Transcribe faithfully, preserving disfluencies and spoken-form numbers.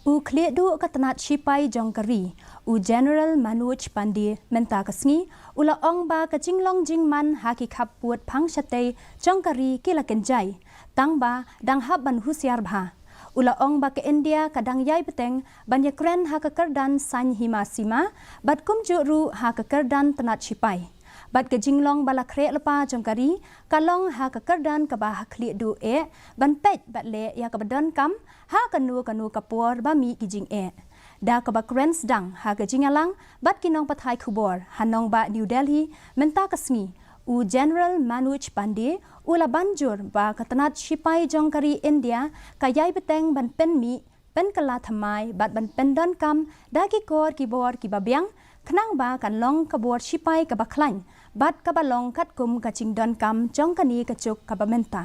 U khlieh duh ka tnat shipai jong ka ri, u General Manoj Pandey, mynta ka sngi u la ong ba ka jinglong jingman ha ki khappud phangshatei jong ka ri ki la kynjai, tangba dang hap ban husiar bha. U la ong ba ka India ka dang ïai bteng ban ïakren ha ka kyrdan saiñ hima sima bad kumjuh ruh ha ka kyrdan tnat shipai. Bad ka jinglong ba la khreh lypa jong ka ri ka long ha ka kyrdan kaba ha khlieh duh eh ban peit bad leh ïa kaba donkam ha kano kano ka por ba mih ki jingeh. Da kaba kren sdang ha ka jingïalang bad ki nongpathai khubor ha nongbah New Delhi mynta ka sngi, u General Manoj Pandey u la ban jur ba ka tnat shipai jong ka ri India ka ïai bteng ban pynmih, pynkylla thymmai bad ban pyndonkam da ki kor ki bor kiba biang, khnang ba kan long ka bor shipai kaba khlaiñ bad kaba long katkum ka jingdonkam jong kane ka juk kaba mynta.